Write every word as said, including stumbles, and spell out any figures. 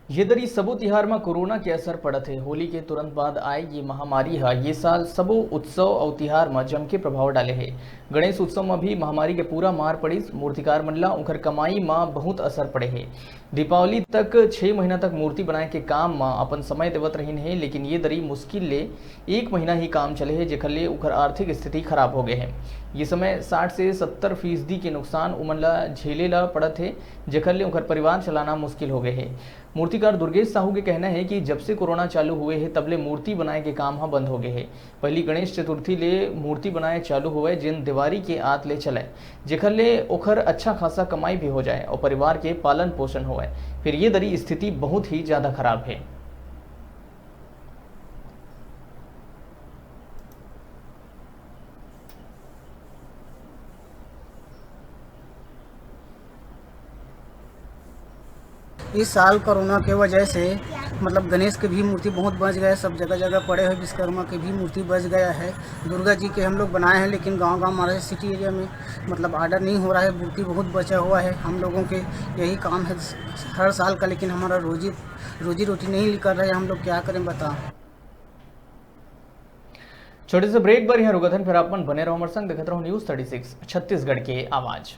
ये दरी सबो तिहार म कोरोना के असर पड़त हे। होली के तुरंत बाद आए ये महामारी ह ये साल सबो उत्सव अउ तिहार म जम के प्रभाव डाले हे। गणेश उत्सव म भी महामारी के पूरा मार पड़िस। मूर्तिकार मन ला उंखर कमाई म बहुत असर पड़े हे। दीपावली तक छह महीना तक मूर्ति बनाए के काम म अपन समय देवत रहिन हे, लेकिन ये दरी मुश्किल ले एक महीना ही काम चले हे, जेखर ले उंखर आर्थिक स्थिति खराब हो गए हे। ये समय साठ से सत्तर फीसदी के नुकसान उमन ला झेले ला पड़त हे, जेखर ले उंखर परिवार चलाना मुश्किल हो गए हे। मूर्तिकार दुर्गेश साहू के कहना हे कि जब से कोरोना चालू हुए हे, तब ले मूर्ति बनाए के काम ह बंद हो गए हे। पहली गणेश चतुर्थी ले मूर्ति बनाए चालू हुए, जेन देवारी के आत ले चले, जेखर ले ओखर अच्छा खासा कमाई भी हो जाए और परिवार के पालन पोषण होए। फिर ये दरी स्थिति बहुत ही ज्यादा खराब हे। इस साल कोरोना के वजह से मतलब गणेश के भी मूर्ति बहुत बच गया है, सब जगह जगह पड़े हुए। विश्वकर्मा के भी मूर्ति बच गया है। दुर्गा जी के हम लोग बनाए हैं, लेकिन गांव गांव हमारे सिटी एरिया में मतलब ऑर्डर नहीं हो रहा है, मूर्ति बहुत बचा हुआ है। हम लोगों के यही काम है हर साल का, लेकिन हमारा रोजी रोजी रोटी नहीं निकल रहा है, हम लोग क्या करें बताओ। छोटे से ब्रेक बर यहाँ रुकथन, फिर आप मन बने रहो हमारे संग, देखते रहो न्यूज़ थर्टी सिक्स छत्तीसगढ़ के आवाज़।